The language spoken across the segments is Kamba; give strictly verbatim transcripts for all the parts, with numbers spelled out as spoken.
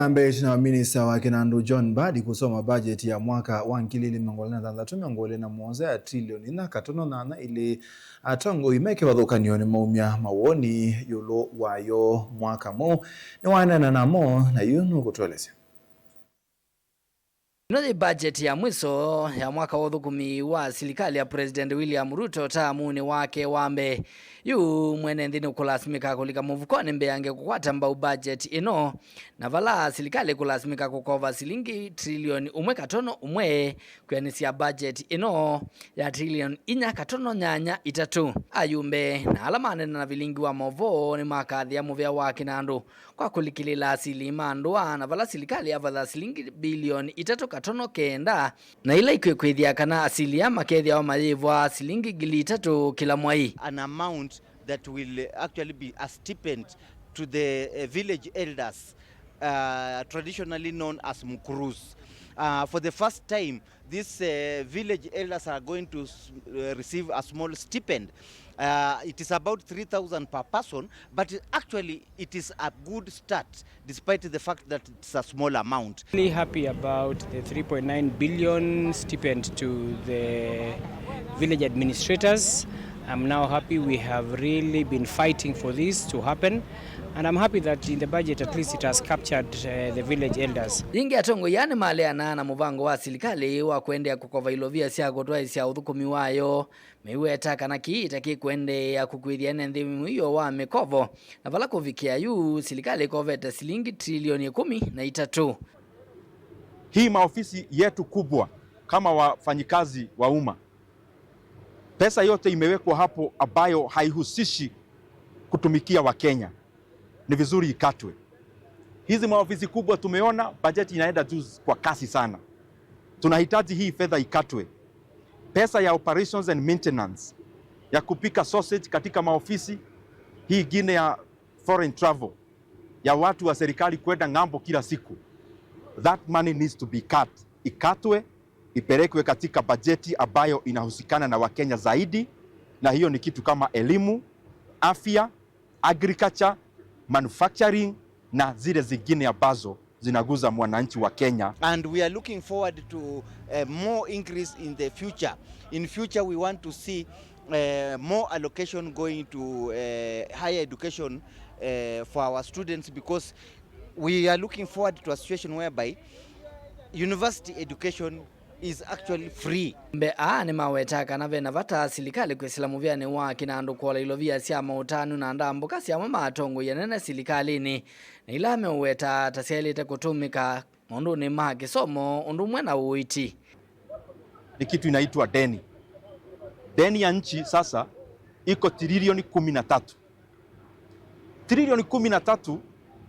Na mbee, ĩtina wa minista wa kĩnandũ John Mbadi kũsoma bajeti ya mwaka wa ngili ili mĩongo ĩlĩ na thanthatũ mĩongo ĩlĩ na mũonza ya trilioni inya katono nyanya ilĩ, atongoi me kĩvathũkany'o nĩmaumya mawoni ĩũlũ wayo mwaka mweũ. Nĩwaneena namo, na yu nũkũtũelesya. Ĩno yĩ bajeti ya mwiso ya mwaka wa ũthũkũmi wa silikalĩ ya President William Ruto taamunĩ wake wa mbee. Yu mwene nthĩ nĩũkũlasimĩka kũlika mũvukonĩ mbeange kũkwata mbau bajeti ĩno, na vala silikalĩ ĩkũlasimĩka kũkova silingi trilioni ũmwe katono ũmwe kwĩanĩsya bajeti ĩno ya trilioni inya katono nyanya itatũ. Ayumbe na ala maneena na vilingi wa movoo nĩmakathĩa mũvea wa kĩnandũ kwa kũlikĩlĩla asili ma ndũa, na vala silikalĩ yavatha silingi bilioni itatũ katono kenda, na ila ikwĩkwĩthya kana asili aa makethĩawa mayĩvwa silingi ngili itatũ kĩla mwai. An amount that will actually be a stipend to the, uh, village elders, uh, traditionally known as mkurus. Uh, for the first time, these, uh, village elders are going to s-, uh, receive a small stipend. Uh, it is about three thousand per person, but actually it is a good start, despite the fact that it's a small amount. Really happy about the three point nine billion stipend to the village administrators. I'm now happy we have really been fighting for this to happen, and I'm happy that in the budget at least it has captured, uh, the village elders. Yĩngĩ, atongoi aa nĩmaleanaa na mũvango wa silikalĩ wa kũendeea kũkova ilovia sya kũtwaĩsya ũthũkũmi wayo, meiweta kana kĩĩ ta kĩkũendeea kũkwĩthya ene nthĩ mũio wa mĩkovo, na vala kũvikĩa yu silikalĩ ĩkovete silingi trilioni ĩkũmi na itatũ. Hii maofisi yetu kubwa kama wafanyikazi wa umma, pesa yote imewekwa hapo ambayo haihusishi kutumikia Wakenya, ni vizuri ikatwe. Hizi maofisi kubwa tumeona bajeti inaenda juu kwa kasi sana. Tunahitaji hii fedha ikatwe. Pesa ya operations and maintenance, ya kupika sausage katika maofisi, hii ingine ya foreign travel, ya watu wa serikali kwenda ng'ambo kila siku, that money needs to be cut. Ikatwe, ipelekwe katika bajeti ambayo inahusikana na Wakenya zaidi, na hiyo ni kitu kama elimu, afya, agriculture, manufacturing na zile zingine ambazo zinaguza mwananchi wa Kenya. And we are looking forward to, uh, more increase in the future. In future, we want to see, uh, more allocation going to, uh, higher education, uh, for our students, because we are looking forward to a situation whereby university education is actually free. Mbe aa nĩmawetaa kana ve na vata silikalĩ kwĩsĩla mũvĩanĩ wa kĩnandũ kũola ilovia sya maũtanu na ndambũka sya amwe ma atongoi anene silikalĩnĩ, na ila meũwetaa ta syaĩlĩte kũtũmĩka maũndũnĩ ma kĩsomo ũndũ ũmwe na ũiiti. Ni kitu inaitwa deni. Deni ya nchi sasa iko trilioni kumi na tatu. Trilioni kumi na tatu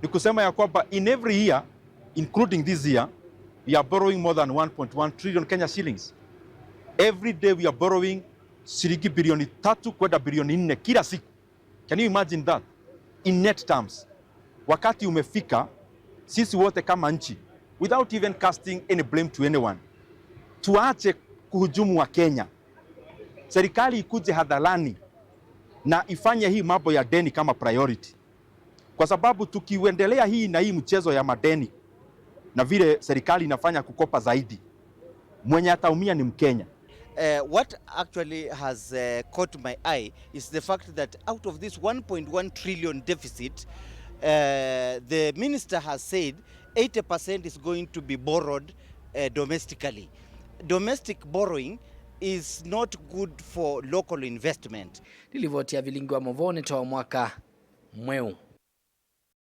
ni kusema ya kwamba in every year, including this year, we are borrowing more than one point one trillion Kenya shillings. Every day we are borrowing shilingi bilioni tatu kwenda bilioni nne kila siku. Can you imagine that? In net terms. Wakati umefika, sisi wote kama nchi, without even casting any blame to anyone, tuache kuhujumu wa Kenya. Serikali ikuje hadharani na ifanye hii mambo ya deni kama priority. Kwa sababu tukiendelea hii na hii mchezo ya madeni na vile serikali inafanya kukopa zaidi, mwenye ataumia ni Mkenya. Uh, what actually has, uh, caught my eye is the fact that out of this one point one trillion deficit, uh, the minister has said eighty percent is going to be borrowed, uh, domestically. Domestic borrowing is not good for local investment. Nĩ livoti ya vilingi wa movoo nĩ ta wa mwaka mweũ.